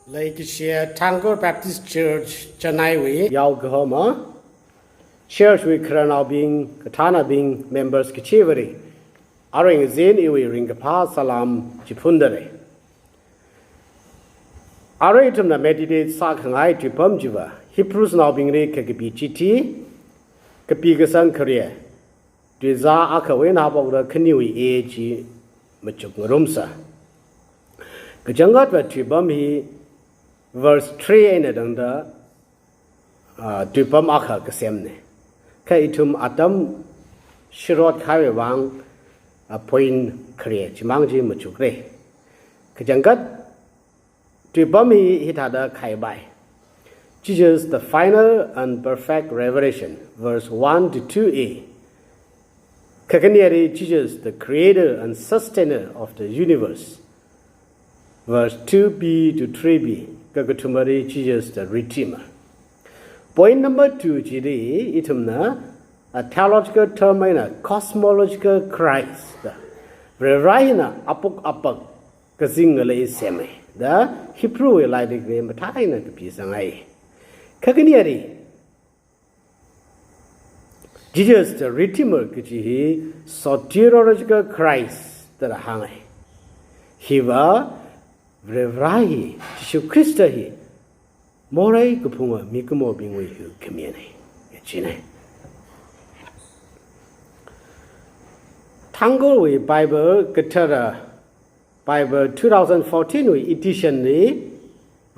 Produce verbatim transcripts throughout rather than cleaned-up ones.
Leikashiya Tangkhul Baptist Church Chennai wui yaokahoma, church wui khararnaobing, kathānabing, members kachiva̱li, arui ngazin iwui ringkaphā salam chiphundalei. Arui ithumna meditate sākhangai tuipam chiva Hebrews naobingli kakapi chithi, kapi kasang khare, tuizā akhawui eina haophoklaga khaniwui A chi machukngarumsa. Kachangkhatva tuipam hi verse three eina tangda, ah, tuipam akha kasemna. Kha ithum atam shirot kahaiwui vang, ah, point khare chimang chi machukra. Kachangkhat tuipam hi hithāda kahai pai. Jesus, the final and perfect revelation, verse one to two A. Kakhaneli, Jesus, the creator and sustainer of the universe, verse two B to three B. Kakathumali, Jesus, the redeemer. Point number two chili, ithumna, a theological term eina cosmological Christ, Varena apuk apak kazing ngalei semhai da Hebrew wui lairikli mathāda kapisanghai. Kakhaneli, Jesus the Redeemer kaji hi soteriological Christ da hānghai. Hiva Varena hi, Jishu Khrista hi, morei kaphunga mikumobingwui hi khamina, kajina. Tangkhulwui Bible kathara Bible two thousand fourteen wui edition li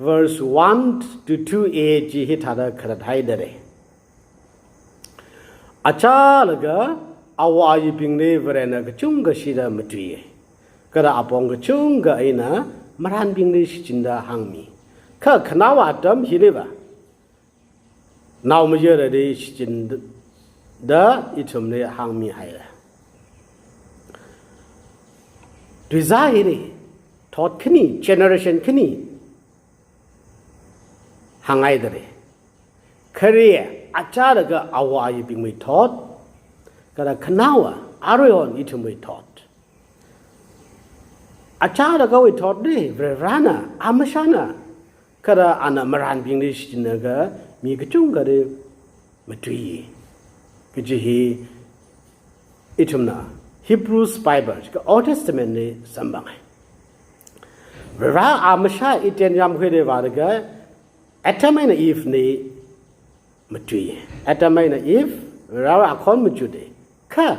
verse one to two A chi hithāda kharathaidalei. Achālaga awayibingli Varena kachungkha shida matuiya. Kala apong kachungkha eina marānbingli shichinda hāngmi. Kha khanaowa atam hiliva naomayarali shichinda ithumli hāngmihaira. Tuizā hili thot khani, generation khani hānghaidalei. Khare achālaga awayibingwui thot, kala khanaowa aruihon ithumwui thot. Achālagawui thotli Varena, amashana, kala ana marānbingli shichinlaga mi kachungkhali matui kaji hi ithumna Hebrews Bible, ka Old Testament li samphanghai. Vare amasha Eden yāmkhuili vālaga Adam eina Eve li matui. Adam eina Eve, Varewui akhon machutda. Kha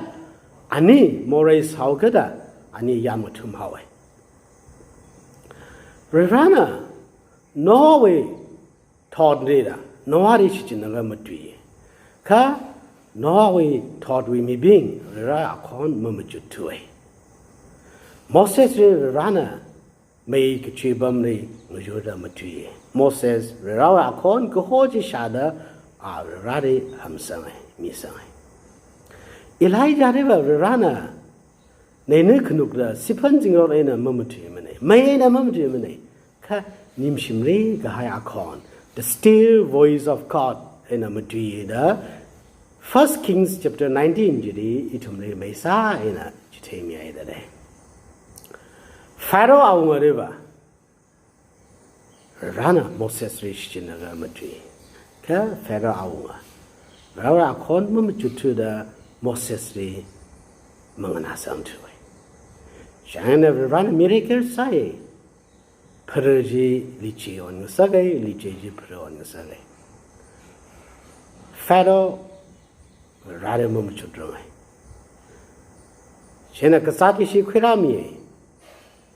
ani morei sāhaokida, ani yāmkathumhaowa. Varena Noahwui thotli da, Noahli shichinlaga matui. Kha Noahwui thotwui mibing Varewui akhon mamachutthuwa. Mosesli Varena mei kachui pamli ngayurda matui. Moses Varewui akhon kaho chi shāda a Vareli hamsanghai, misanghai. Elijahliva Varena neina khanukda siphan zingrot eina mamatuimana, mei eina mamatuimana. Kha nimshimli kahai akhon, the still voice of God eina matuida First Kings chapter nineteen chili ithumli maisa eina chitheimihaidalei. Pharaoh awungaliva Varena Mosesli shichinlaga matui. Kha Pharaoh awunga Varewui akhon mamachutthuda Mosesli manganā sangthuwa. Chieina Varena miracle sāi. Phara chi lichi onngasaka, lichi chi phara onngasaka. Pharaoh Vareli mamachutrangai. Chieina kazāt ishi khuirāmi.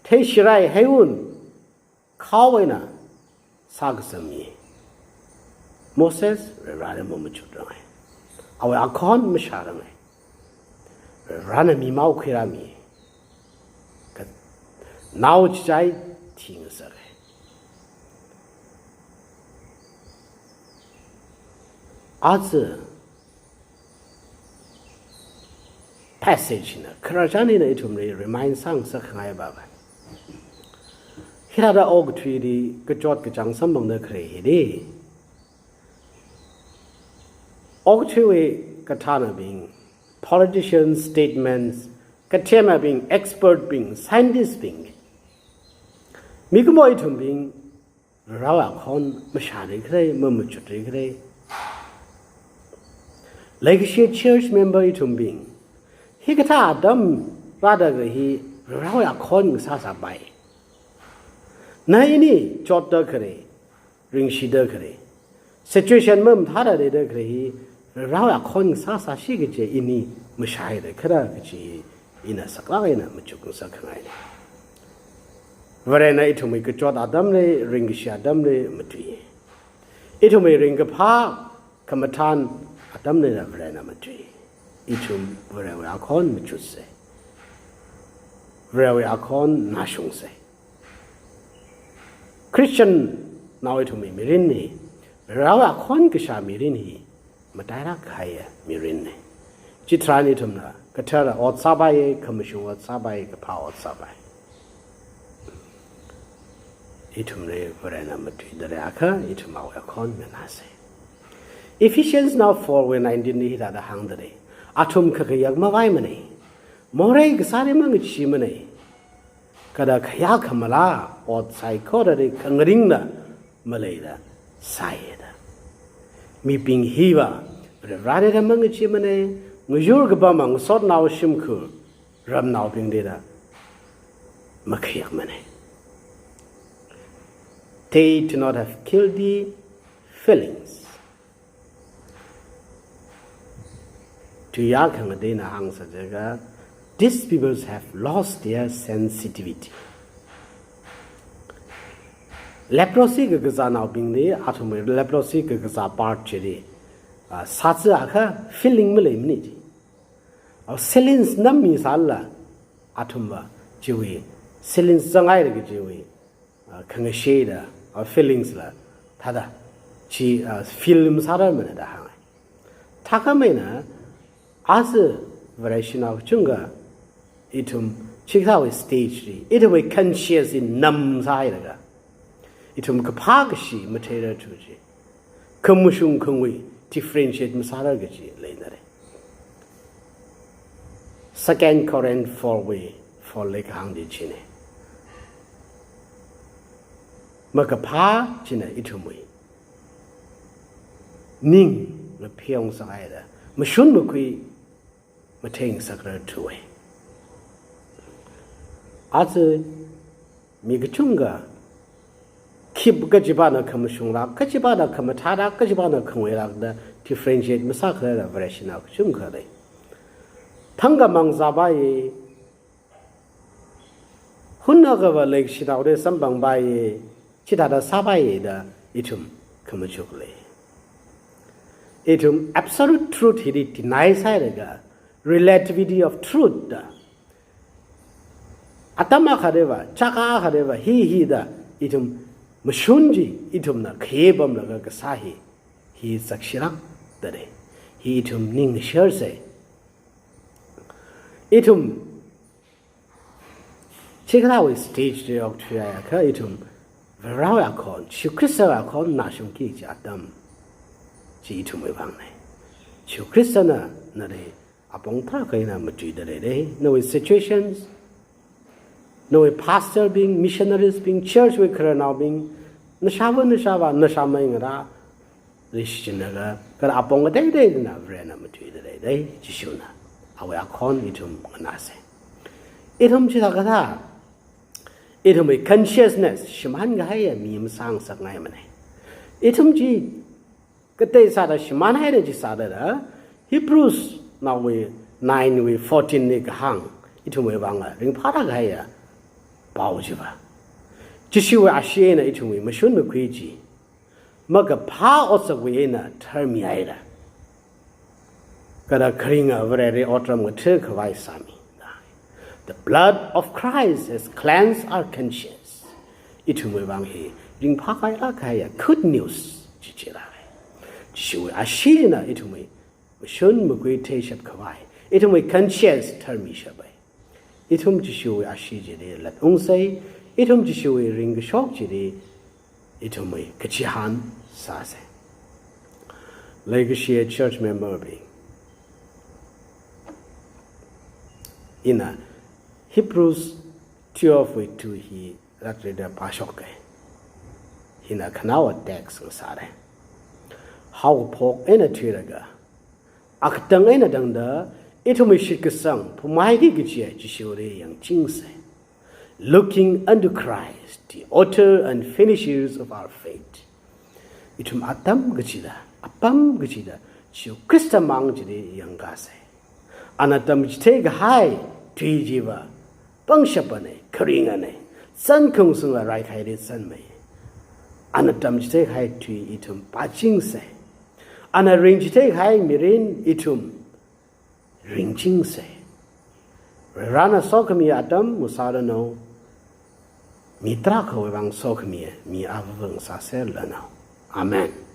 Theishirai heiwun khao eina sākasang mi. Moses Vareli mamachutrangai. Awui akhon mashārangai. Varena mimao khuirāmi. Kha nao chichai thingasaka. Aja passage na khararchan hina ithumli remind sāngasakkhangai baba. Hithāda okathuili kachot kachāng samphangda khalei hili, okathuiwui kathānabing, politicians, statesmen, kathemabing, expert bing, scientist bing, mikumo ithumbing Varewui akhon mashāri khalei, mamachutri khalei. Leikashi church member ithumbing, hikathā atam rāda khalei hi Varewui akhon sāsāpai. Na ini chotda khalei, ringshida khalei, situation mamathāda leida khalei hi Varewui akhon sāsāsi kaji ini mashāhaida khalei kaji ina saklāk eina machukngasak khangaina. Varena ithumwui kachot atam lei, ringkashi atam lei matui. Ithumwui ringkaphā khamathān atam leila Varena matui. Ithum Varewui akhon machutsa. Varewui akhon nashungsa. Christian nao ithumwui mirin hi, Varewui akhon kashā mirin hi matailāk kahaiya mirinna. Chitharan ithumna kathara ot sāpai, khamashung ot sāpai, kaphā ot sāpai. Ithumli Varena matuida leiakha, ithum awui akhon nganāsa. Ephesians nao four wui nineteen li hithāda hāngda lei. Athum khakhayak mavaimana. Morei kasāli mangacheemana. Kala khayā khamala ot saikorali khangaringla maleila sāya da. Mibing hiva Varivarali da mangacheemana, ngayur kapam ngasotnao shimkhur ramnaobingli da makhayakmana. They do not have guilty feelings. Tuiyār khangateina hāngsa jiakha, these peoples have lost their sensitivity. Leprosy kakazānaobingli, athumwui leprosy kakazā part chili, ah, sātsi akha feeling maleimana ji. Awui silence nammisālala, athumva chiwui silence zangaira kajiwui, ah, khangashida, awui feelings la thāda chi, ah, feel masārarmana da hānga. Thākhameina, aja Vareshinao kachungkha ithum chikathāwui stage li, ithumwui conscience hi namsāhailaga, ithum kaphā kashi matheirarthu ji, khamashung khangui differentiate masārar kaji leina lei. Second Corinth four wui four li kahāng chi china. Makaphā china ithumwui ning ngapheongasakhaida, mashun makhui matheingasakrar thuwa. Aja mi kachungkha khip kachipāna khamashunglāk, kachipāna khamathālāk, kachipāna khanguilāk da differentiate masākharar Vareshinao kachungkha lei. Thangkhamang zāpai, hunakhava leikashinaoli samphangpai, chithāda sāpai da ithum khamachuk lei. Ithum absolute truth hili deny sāhailaga, relativity of truth da, atam akhaliva, chaka akhaliva, hi hi da ithum mashun chi ithumna khayei pamlaga kasā hi, hi sakshilākda lei. Hi ithum ningshārsa. Ithum chikathāwui stage li okthuiakha ithum Varewui akhon, Jishu Khristawui akhon nashungki kaji atam chi ithumwui vangna. Jishu Khristana nali apong tarākha eina matuida leida lei. Nawui situations, nawui pastor bing, missionaries bing, church wui khararnaobing, nashāva, nashāvā, nashāmei ngarā, leishichinlaga, kala apong kateiteida Varena matuida leida lei, Jishuna. Awui akhon ithum nganāsa. Ithum chithākha thā, ithumwui consciousness shimānkahaiya mi masāngasakngaimana. Ithum chi katei sāda shimānhaira chi sāda da, Hebrews naowui nine wui fourteen li kahāng, ithumwui vangla ringphālāk kahaiya pao chiva. Jishuwui ashee eina ithumwui mashun makhui chi makaphā otsakwui eina tharmihaira. Kala kharinga Vareli otram ngathākhavai sāmi. The blood of Christ has cleansed our conscience. Ithumwui vang hi ringphākailāk kahaiya good news chi chila. Jishuwui asheena ithumwui mashun makhui theishapkhavai, ithumwui conscience tharmishapa. Ithum Jishuwui ashee chili latungsa, ithum Jishuwui ringkashok chili ithumwui kachihān sāsa. Leikashiya church member bing, ina Hebrews twelve wui two hi latreida pāshoka. ina khanaowa text ngasāra. Haokaphok eina thuilaga, akatang eina tangda, ithumwui shitkasang phumaiki kajiya Jishuli yangchingsa. Looking unto Christ, the author and finishers of our faith. Ithum atam kachida, apam kachida, Jishu Khrista mang chili yangkasa. Ana tamchithei kahai tui chiva pangshapana, kharingana, zan khaung sungla raikhaili zanmei. Ana tamchithei kahai tui ithum pāchingsa. Ana ringchithei kahai mirin ithum ringchingsa. Varena sokhami atam ngasāranu, mi tarākhawui vang sokhami mi avāvang sāserranu. Amen.